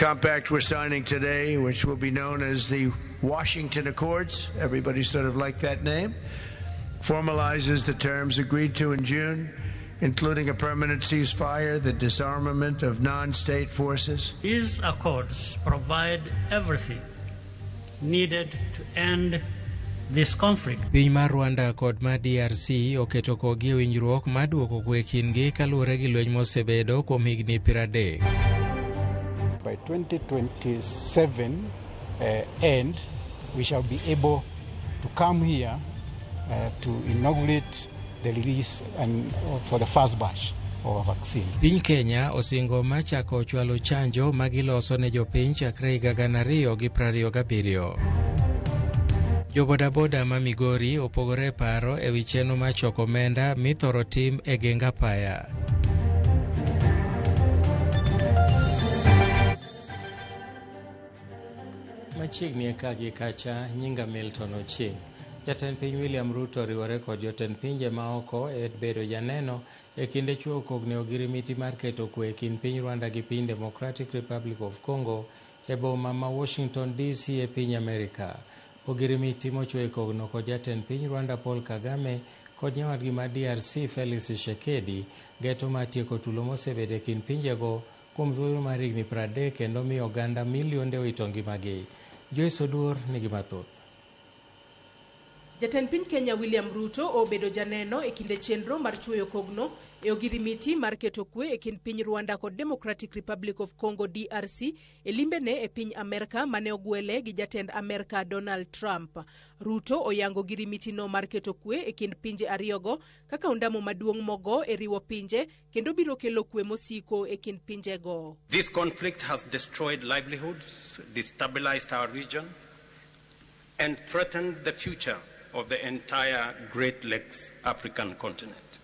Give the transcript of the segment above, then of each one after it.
compact we're signing today, which will be known as the Washington Accords, everybody sort of liked that name, formalizes the terms agreed to in June, including a permanent ceasefire, the disarmament of non-state forces. These accords provide everything needed to end this conflict. Piny mar Rwanda kod mar DRC oketo kogi e winjruok mar duoko kwe kindgi kaluwore gi lweny mosebedo kuom higni 30. By 2027 end, we shall be able to come here to inaugurate the release and for the first batch of vaccine. Piny Kenya osingo mar chako chwalo chanjo ma giloso ne jopiny chakre higa 2027. Jobodaboda ma Migori opogore e paro e wi chenro mar choko omenda mithoro tim e geng apaya. Machiegni e ka gi kacha, nyinga Milton Ochieng. Jatend piny William Ruto oriwore kod jotend pinje ma oko e bedo janeno e kinde chuo kogni ogirimiti mar keto kwe e kind piny Rwanda gi piny Democratic Republic of Congo e boma ma Washington DC e piny Amerika. Ogirimiti mochwe kogno kod jatend piny Rwanda Paul Kagame kod nyawadgi ma DRC Felix Tshisekedi geto mar tieko tulo mosebedo e kind pinjego kuom thuolo mar higni 30 kendo miyo oganda milionde owito ngimagi. Joyce Oduor nigi mathoth. Jatend piny Kenya William Ruto obedo janeno e kinde chenro mar chwoyo kogno e ogirimiti mar keto kwe e kind piny Rwanda kod Democratic Republic of Congo DRC e limbene e piny Amerka mane ogwele gi jatend Amerka Donald Trump. Ruto oyango girimitino mar keto kwe e kind pinje ariyogo kaka ondamo maduong' mogo e riwo pinje kendo biro kelo kwe mosiko e kind pinjego. This conflict has destroyed livelihoods, destabilized our region, and threatened the future of the entire Great Lakes African continent.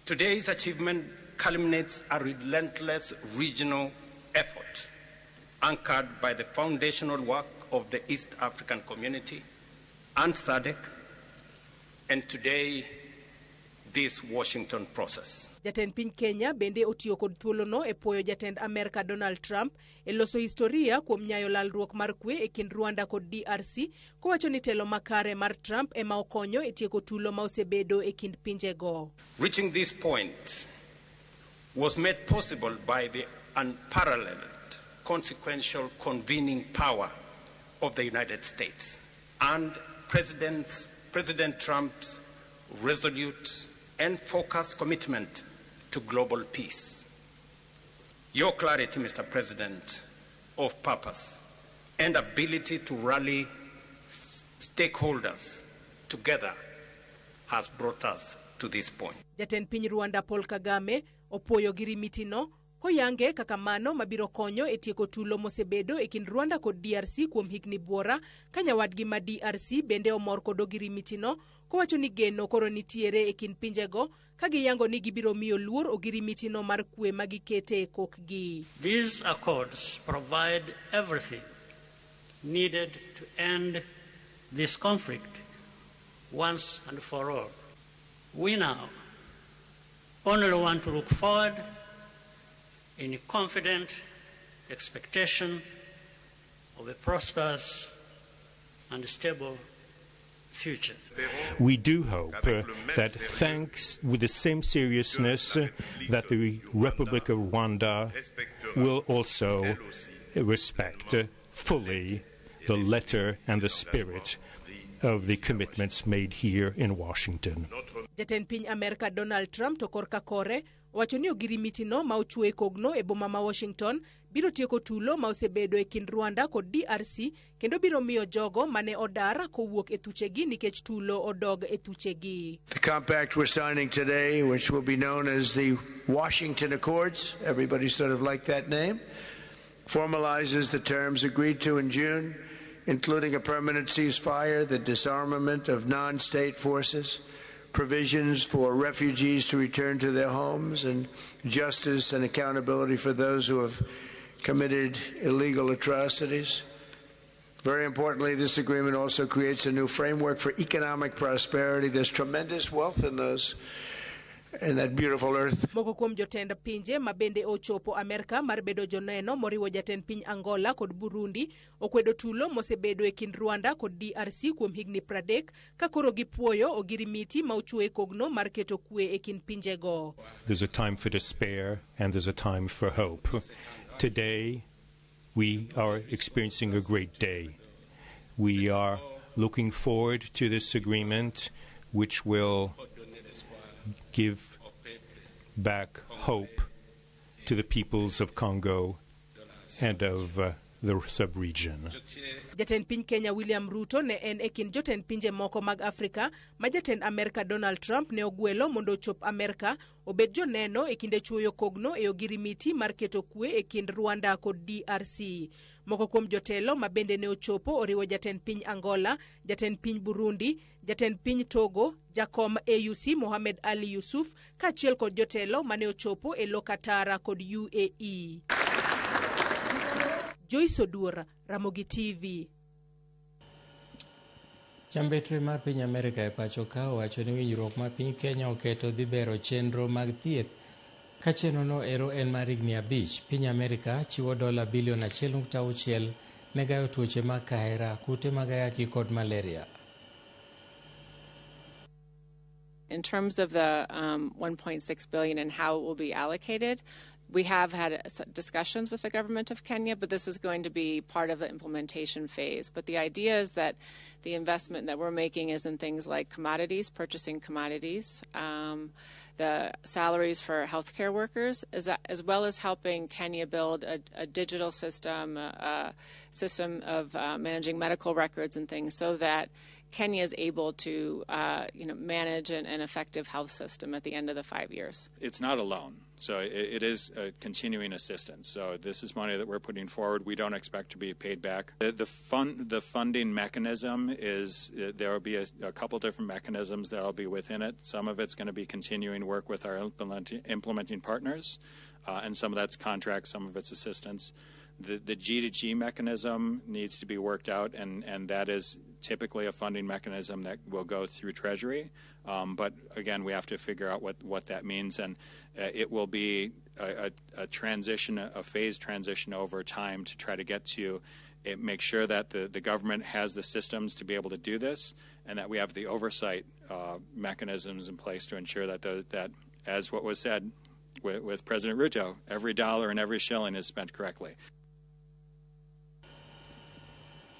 Today's achievement culminates a relentless regional effort anchored by the foundational work of the East African Community and SADC, and today, this Washington process. Jatend piny Kenya bende otiyo kod thuolono e puoyo jatend Amerka Donald Trump e loso historia kuom nyayo lalruok mar kwe e kind Rwanda kod DRC kowacho ni telo makare mar Trump ema okonyo e tieko tulo ma osebedo e kind pinjego. Reaching this point was made possible by the unparalleled consequential convening power of the United States and President Trump's resolute and focused commitment to global peace. Your clarity, Mr. President, of purpose and ability to rally stakeholders together has brought us to this point. Jatend piny Rwanda Paul Kagame opuoyo girimitino koyange kaka mano mabiro konyo e tieko tulo mosebedo e kind Rwanda kod DRC kuom higni buora ka nyawadgi ma DRC bende omor kod ogirimitino kowacho ni geno koro nitiere e kind pinjego ka giyango ni gibiro miyo luor ogirimitino mar kwe ma gikete e kokgi. These accords provide everything needed to end this conflict once and for all. We now only want to look forward in confident expectation of a prosperous and stable future. We do hope that thanks with the same seriousness that the Republic of Rwanda will also respect fully the letter and the spirit of the commitments made here in Washington. Jatend piny Amerka Donald Trump to korka kore owacho ni ogirimitino ma ochwe kogno e boma ma Washington biro tieko tulo ma osebedo e kind Rwanda kod DRC kendo biro miyo jogo mane odar kowuok e thuchegi nikech tulo odog e thuchegi. The compact we're signing today, which will be known as the Washington Accords, everybody sort of liked that name, formalizes the terms agreed to in June, including a permanent ceasefire, the disarmament of non-state forces, provisions for refugees to return to their homes, and justice and accountability for those who have committed illegal atrocities. Very importantly, this agreement also creates a new framework for economic prosperity. There's tremendous wealth in those and that beautiful earth. Moko kuom jotend pinje ma bende ochopo Amerka mar bedo joneno moriwo jatend piny Angola kod Burundi okwedo tulo mosebedo e kind Rwanda kod DRC kuom higni 30 ka koro gipuoyo ogirimiti ma ochwe kogno mar keto kwe e kind pinjego. There's a time for despair and there's a time for hope. Today we are experiencing a great day. We are looking forward to this agreement, which will give back hope to the peoples of Congo and of the sub-region. Jatend piny Kenya William Ruto ne en e kind jotend pinje moko mag Afrika ma jatend Amerka Donald Trump ne ogwelo mondo ochop Amerka obed joneno e kinde chuoyo kogno e ogirimiti mar keto kwe e kind Rwanda kod DRC. Moko kuom jotelo ma bende ne ochopo oriwo jatend piny Angola, jatend piny Burundi, jatend piny Togo, jakom AUC Mohamed Ali Yusuf kaachiel kod jotelo mane ochopo e lo Qatar kod UAE. Joyce Oduor, Ramogi TV. Jambetre mar piny Amerka e pacho ka owacho ni winjruok ma piny Kenya oketo dhi bero chenro mag thieth ka chenrono ero en mar higni 5. Piny Amerka chiwo $1.6 bilion ne gayo tuoche mag kahera, kute mag ayaki kod malaria. In terms of the 1.6 billion and how it will be allocated, we have had discussions with the government of Kenya, but this is going to be part of the implementation phase. But the idea is that the investment that we're making is in things like commodities, purchasing commodities, the salaries for healthcare workers, as well as helping Kenya build a digital system, a system of managing medical records and things, so that Kenya is able to manage an effective health system at the end of the 5 years. It's not a loan, so it is a continuing assistance. So this is money that we're putting forward. We don't expect to be paid back. The funding mechanism is, there will be a couple different mechanisms that will be within it. Some of it's going to be continuing work with our implementing partners, and some of that's contracts, some of it's assistance. The G2G mechanism needs to be worked out, and that is typically a funding mechanism that will go through Treasury. But again, we have to figure out what that means, and it will be a transition, a phased transition over time to try to get to it, make sure that the government has the systems to be able to do this, and that we have the oversight mechanisms in place to ensure that, that as what was said with President Ruto, every dollar and every shilling is spent correctly.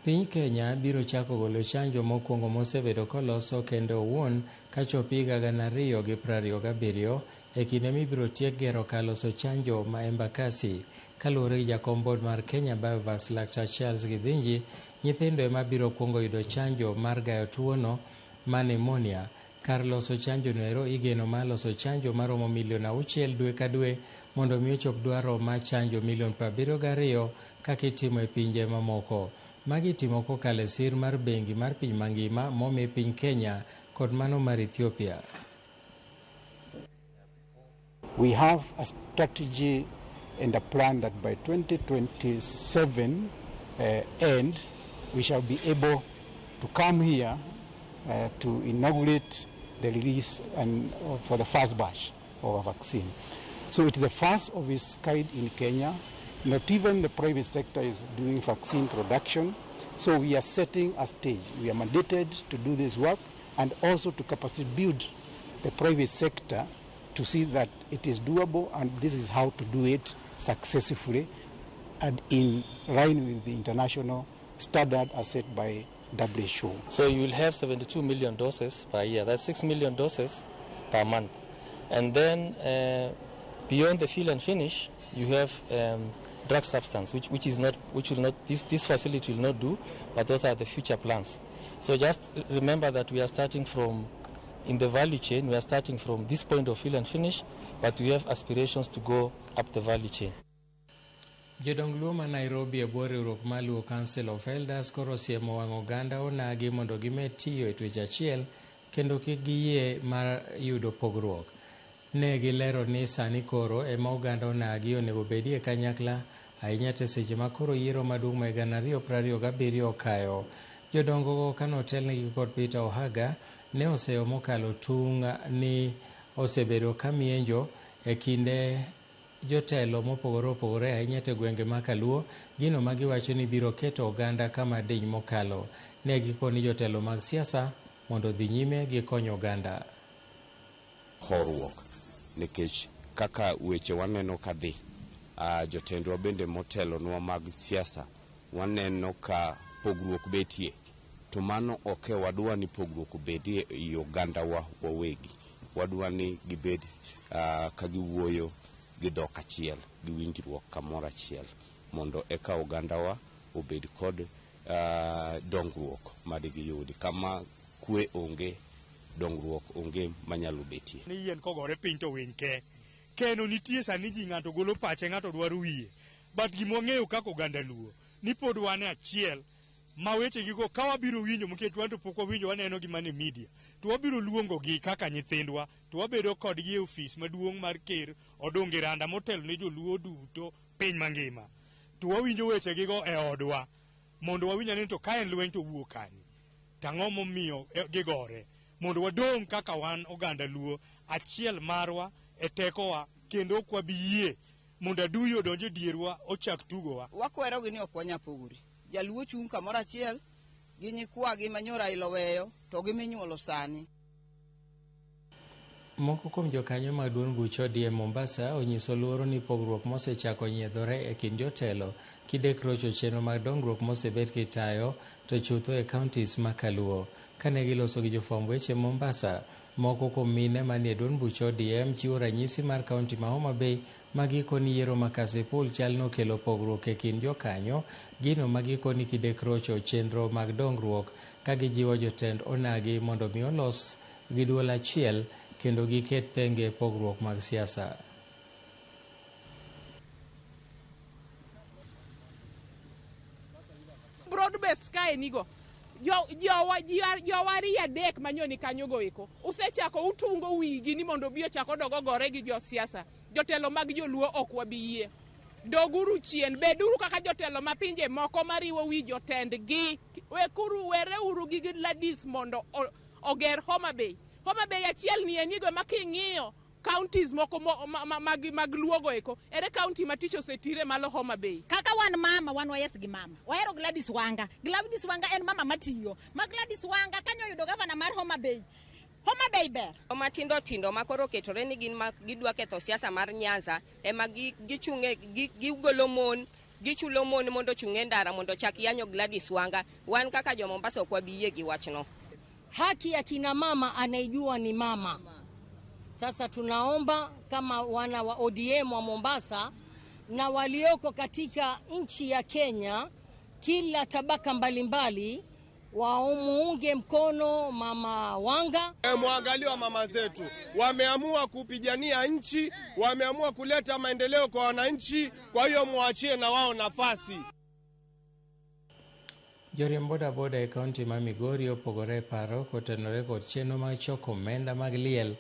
Piny Kenya biro chako golo chanjo mokwongo mosebedo koloso kendo owuon kachopo higa 2027 e kinde mibiro tiek gero kar loso chanjo ma Embakasi. Kaluwore gi jakom board mar Kenya Biovax Laktar Charles Githinji, nyithindo ema biro kwongo yudo chanjo mar gayo tuwono ma pneumonia. Kar loso chanjo noero igeno mar loso chanjo maromo milion 6 dwe ka dwe mondo mi ochop dwaro mar chanjo milion 72 kaka itimo e pinje mamoko. Magi itimo kokalo e sir mar bengi mar piny mangima momi piny Kenya kod mano mar Ethiopia. We have a strategy and a plan that by 2027 end, we shall be able to come here to inaugurate the release and for the first batch of a vaccine. So it's the first of its kind in Kenya. Not even the private sector is doing vaccine production. So we are setting a stage. We are mandated to do this work and also to capacity build the private sector to see that it is doable and this is how to do it successfully and in line with the international standard as set by WHO. So you will have 72 million doses per year. That's 6 million doses per month. And then beyond the fill and finish, you have drug substance, which is not, which will not, this facility will not do, but those are the future plans. So just remember that we are starting from, in the value chain, we are starting from this point of fill and finish, but we have aspirations to go up the value chain. Jodong Luo ma Nairobi e bwo riwruok mar Luo Council of Elders koro osiemo wang' oganda onagi mondo gimed tiyo e twech achiel kendo kik giyie mar yudo pogruok. Ne gilero ni sani koro ema oganda onagi onego bedie kanyakla ahinya te seche ma koro yiero maduong' ma 2027 okayo. Jodongo go kanotelnegi kod Peter Ohaga ne oseyo mokalo tung' ni osebedo ka mienjo e kinde jotelo mopogore opogore ahinya te gwenge ma Kaluo, gino ma giwacho ni biro keto oganda kama diny mokalo. Ne gikoni jotelo mag siasa mondo dhi nyime gi konyo oganda. Horuok nikech kaka weche waneno kadhi, jotendwa bende motelonwa mag siasa waneno ka pogruok betie, to mano ok wadwa ni pogruok obedie ei ogandawa wawegi. Wadwa ni gibed ka giwuoyo gi dhok achiel, gi winjruok kamoro achiel, mondo eka ogandawa obed kod dongruok madigiyudi. Kama kwe onge, dongruok onge manyalo betie. Ni yien kogore piny to winy ke. Keno nitie sani ji ng'ato golo pache, ng'ato dwaro wiye. But gima wang'eyo kaka oganda Luo, ni pod wan e achiel ma wechegigo ka wabiro winjo, nikech wan to pok wawinjo, waneno gi mana e media, to wabiro luongogi kaka nyithindwa, to wabedo kodgi e ofis maduong' mar ker Odungi Randa motelo ne joluo duto piny mangima. To wawinjo wechegigo e odwa mondo wawinj ane to ka en lweny to wuok kanye, to ang'o momiyo gigore, mondo wadong' kaka wan oganda Luo achiel marwa e tekowa, kendo ok wabi yie mondo adui odonj e dierwa ochak tugowa. Wakwerogi ni ok wanyal pogore. Jaluo chung' kamoro achiel gi nyikwagi ma nyoro Raila oweyo to gi minyuolo sani. Moko kuom jokanyo mag duond buch ODM Mombasa onyiso luoro ni pogruok mosechako nyiedhore e kind jotelo kidek rocho chenro mag dongruok mosebet kitayo to chutho e counties ma Kaluo. Kane giloso gi jofwamb weche Mombasa, moko kuom mine manie duond buch ODM chiwo ranyisi mar kaunti ma Homa Bay ma gikoni yiero ma Kasipul chal nokelo pogruok e kind jokanyo, gino ma gikoni kidek rocho chenro mag dongruok ka gijiwo jotend onagi mondo mi olos gi duol achiel kendo giket thenge pogruok mag siasa. Broad based kae nigo jowari adek manyoni kanyo go eko usechako utungo wigi ni mondo obi ochak odog ogore gi josiasa. Jotelo mag joluo ok wabi yie. Doguru chien, beduru kaka jotelo ma pinje moko mariwo wi jotendgi. Wekuru wereuru gi Gladys mondo oger Homa Bay. Homa Bay achiel ni enigo ma king'iyo counties moko mag Luogo eko, ere county ma tich osetire malo Homa Bay. Kaka wan mama, wan wayes gi mama. Wahero Gladys Wanga. Gladys Wanga en mama matiyo. Ma Gladys Wanga kanyo oyudo gavana mar Homa Bay. Homa Bay ber. Matindo tindo ma koro oketore ni gin ma gidwa ketho siasa mar Nyanza ema gichung'e gigolo mon, gichulo mon mondo ochung' e ndara mondo ochak yanyo Gladys Wanga. Wan kaka jo Mombasa ok wabi yie gi wachno. Haki ya kina mama anaijua ni mama. Sasa tunaomba kama wana wa ODM wa Mombasa na walioko katika nchi ya Kenya, kila tabaka mbalimbali wamuunge mkono Mama Wanga. Mwangalie wa mama zetu, wameamua kupigania nchi, wameamua kuleta maendeleo kwa wananchi, kwa hiyo muachie na wao nafasi. Joriemb bodaboda e kaunti ma Migori opogore e paro kotenore kod chenro mag choko omenda mag liel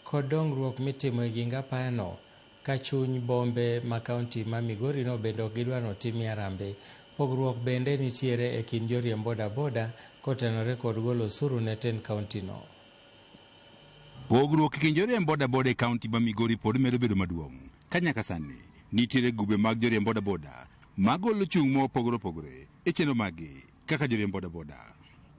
kod dongruok mitimo e ging apayano ka chuny bombe ma kaunti ma Migori no bende ok gidwa notimie harambee. Pogruok bende nitiere e kind joriemb bodaboda kotenore kod golo osuru ne tend kaunti no. Pogruok e kind joriemb bodaboda e kaunti ma Migori pod medo bedo maduong' ka nyaka sani nitiere grube mag joriemb bodaboda magolo chung' mopogore opogore e chenro maggi kaka joriemb bodaboda.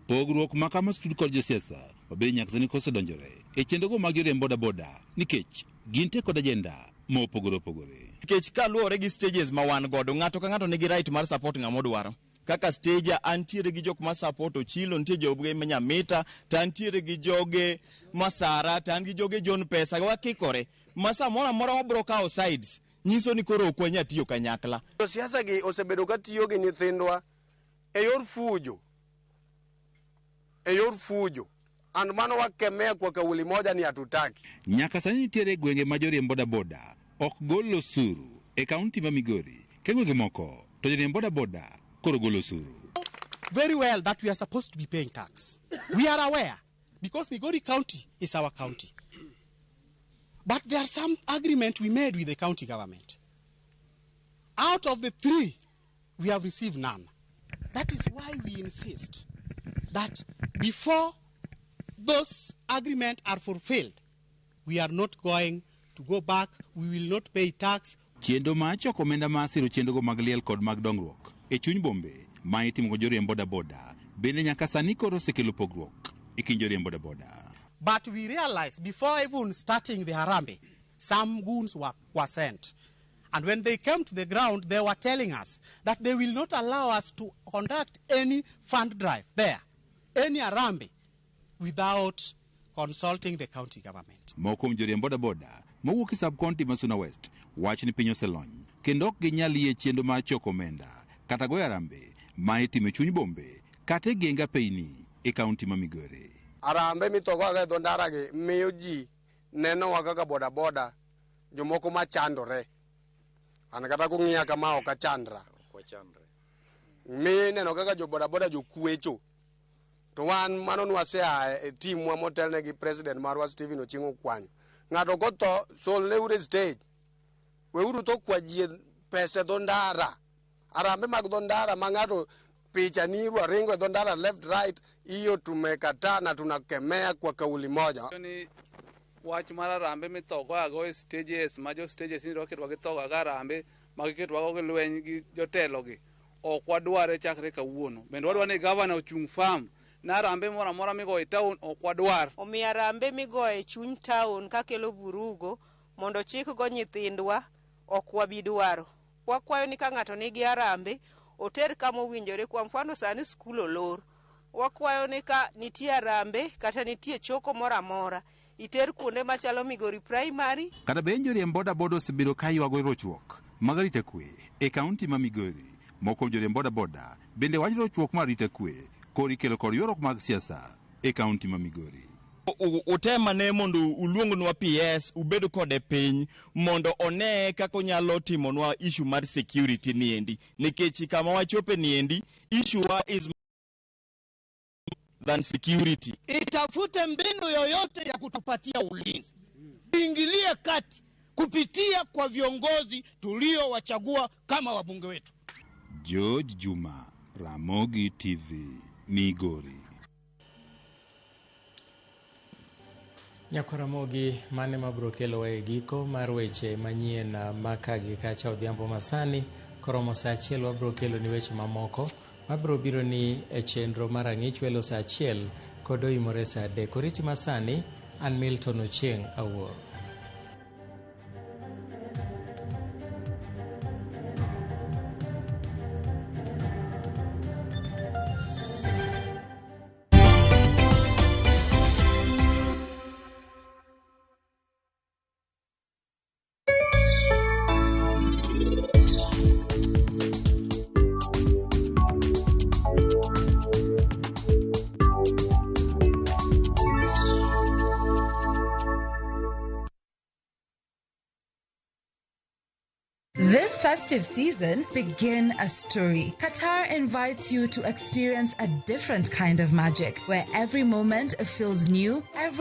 Pogruok ma kama ostud kod josiasa mabende nyaka sani kosedonjore e chenrogo mag joriemb bodaboda nikech gintie kod ajenda mopogore opogore. Nikech kaluwore gi stages ma wan godo, ng'ato ka ng'ato nigi right mar support ng'ama odwaro. Kaka stage antiere gi jok ma support Ochilo, nitie joge ma Nyamita, to antiere gi joge Masara, to an gi joge John Pesa, wakikore. Ma samoro amora wabro kawo sides, nyiso ni koro ok wanyal tiyo kanyakla. Josiasa gi osebedo ka tiyo gi nyithindwa e yor fujo, e yor fujo. And mano wakemea kwa kauli moja ni hatutaki. Nyaka sani nitiere gwenge ma joriemb bodaboda ok gol osuru e kaunti ma Migori, ka gwenge moko to joriemb bodaboda koro golo osuru. Very well that we are supposed to be paying tax. We are aware because Migori County is our county. But there are some agreement we made with the county government. Out of the 3, we have received none. That is why we insist that before those agreements are fulfilled, We are not going to go back. We will not pay tax. Chenro mar choko omenda mar siro chenrogo mag liel kod mag dongruok e chuny bombe ma itimo go joriemb bodaboda bende nyaka sani koro osekelo pogruok e kind joriemb bodaboda. But we realized before even starting the Harambee, some goons were sent. And when they came to the ground, they were telling us that they will not allow us to conduct any fund drive there, any Harambee, without consulting the county government. Moko kuom joriemb bodaboda mowuok e sub-county ma Suna West wacho ni piny oselony kendo ok ginyal yie chenro mar choko omenda kata goyo harambee ma itimo e chuny bombe kata e genge apeyni e kaunti ma Migori. Harambee mithogo aga e dho ndara gi miyo ji nenowa kaka bodaboda jomoko machandore. An kata kung'iya kama ok achandra. Miyo ineno kaka jo bodaboda jokwecho. To wan mano nwasea e timwa motelne gi president marwa Stephen Ochieng' Okwanyo. Ng'ato kotho solneuru e stage. Weuru tho kwa ji pesa e dho ndara. Harambee mag dho ndara ma ng'ato picha ni ringo e dho ndara left right, hiyo tumekataa na tunakemea kwa kauli moja. Ni wach mar harambee mithogo ago e stages ma jo stages ni roketwa gi thogo aga harambee ma giketwago gi lweny gi jotelo gi ok wadware chakre kawuono. Bende wadwa ni gavana ochung' firm na harambee moro amora migoyo e town ok wadwar. Omiyo harambee migoyo e chuny town kakelo vurugo mondo chikgo nyithindwa ok wabi dwaro. Wakwayo ni ka ng'ato nigi harambee oter kama owinjore. Kwa mfano sani skul olor. Wakwayo ni ka nitie harambee kata nitie choko moro amora iter kuonde machalo Migori Primary. Kata bed ni joriemb bodaboda osebedo ka ywago rochruok mag arita kwe e kaunti ma Migori, moko kuom joriemb bodaboda bende wacho rochruok mar arita kwe koro ikelo kod ywaruok mag siasa e kaunti ma Migori. Utem ane mondo uluongnwa PS ubed kode piny mondo one kaka onyalo timonwa issue mar security niendi, nikech kama wachope niendi issue wa is than security. Itafute mbinu yoyote ya kutupatia ulinzi, ingilie kati kupitia kwa viongozi tuliowachagua kama wabunge wetu. George Juma, Ramogi TV, Migori. Nyakwaramogi mane mabiro kelowa e giko mar weche manyien maka gi kacha odhiambo masani koromo saa achiel wabiro kelo ni weche mamoko mabiro biro ni e chenro mar ang'ich welo saa achiel kod oimore saa adek. Oriti masani an Milton Ochieng' Awuor. This festive season, begin a story. Qatar invites you to experience a different kind of magic, where every moment feels new, every